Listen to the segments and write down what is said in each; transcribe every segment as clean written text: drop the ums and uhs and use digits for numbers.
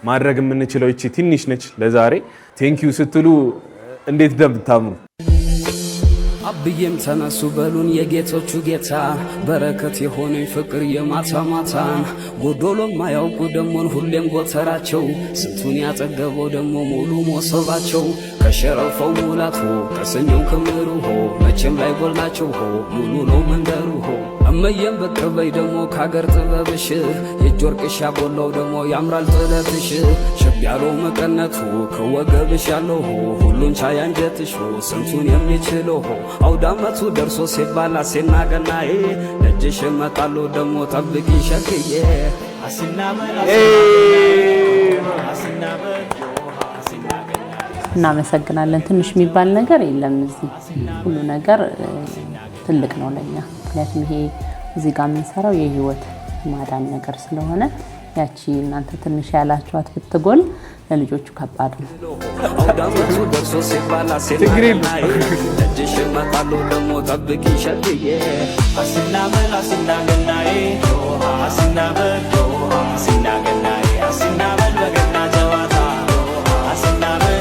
ማድረግ የምንችለው ይቺ ትንሽ ነች ለዛሬ። Thank you ስትሉ እንዴት እንደምታምሩ። አብዬም ተነሱ በሉን የጌቶቹ ጌታ፣ በረከት የሆነኝ ፍቅር የማታ ማታን፣ ጎዶሎ ማያውቁ ደሞን ሁሌም ጎተራቸው፣ ስንቱን ያጠገበው ደሞ ሙሉ ሞሰባቸው፣ ከሸረፈው ሙላት ሆ፣ ከሰኞው ክምሩ ሆ፣ መቼም ላይ ጎላቸው ሆ፣ ሙሉ ነው መንደሩ ሆ። እመየም ብቅ በይ ደሞ ካገር ጥበብሽ፣ የእጅ ወርቅሽ ያጎላው ደሞ ያምራል ጥለትሽ፣ ሸብ ያለው መቀነቱ ከወገብሽ ያለው ሆ፣ ሁሉን ቻይ አንጀትሽ ሆ፣ ስንቱን የሚችለው ሆ። አውዳመቱ ደርሶ ሲባል አሴና ገናዬ፣ ደጅሽ እመጣለሁ ደሞ ጠብቂ ሸክዬ። እናመሰግናለን። ትንሽ የሚባል ነገር የለም እዚህ፣ ሁሉ ነገር ትልቅ ነው ለኛ። ምክንያቱም ይሄ እዚህ ጋር የምንሰራው የህይወት ማዳን ነገር ስለሆነ ያቺ እናንተ ትንሽ ያላችኋት ብትጎል ለልጆቹ ከባድ ነው። አውዳመቱ ደርሶ ሲባል አሴና ችግር የለም። ገናዬ፣ ደጅሽ እመጣለሁ ደሞ ጠብቂ ሸክዬ። አሲናበል አሲና ገናዬ፣ አሲናበል አሲና ገናዬ፣ አሲናበል በገና ጨዋታ፣ አሲናበል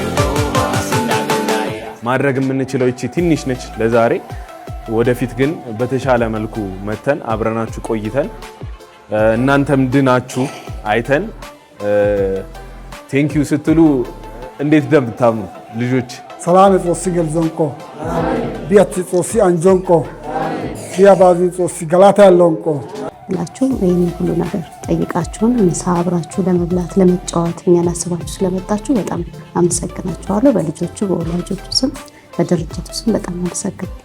አሲና ገናዬ። ማድረግ የምንችለው ይቺ ትንሽ ነች ለዛሬ። ወደፊት ግን በተሻለ መልኩ መተን አብረናችሁ ቆይተን እናንተም ድናችሁ አይተን thank you ስትሉ እንዴት እንደምታምሩ ልጆች። ሰላም Xoossi gelzonqo ቢያት Xoossi anjonqo ቢያ ባዚ Xoossi ገላታ ያለንቆ። ብላችሁ ይህን ሁሉ ነገር ጠይቃችሁን ምሳ አብራችሁ ለመብላት፣ ለመጫወት እኛን አስባችሁ ስለመጣችሁ በጣም አመሰግናችኋለሁ። በልጆቹ፣ በወላጆቹ ስም፣ በድርጅቱ ስም በጣም አመሰግናለሁ።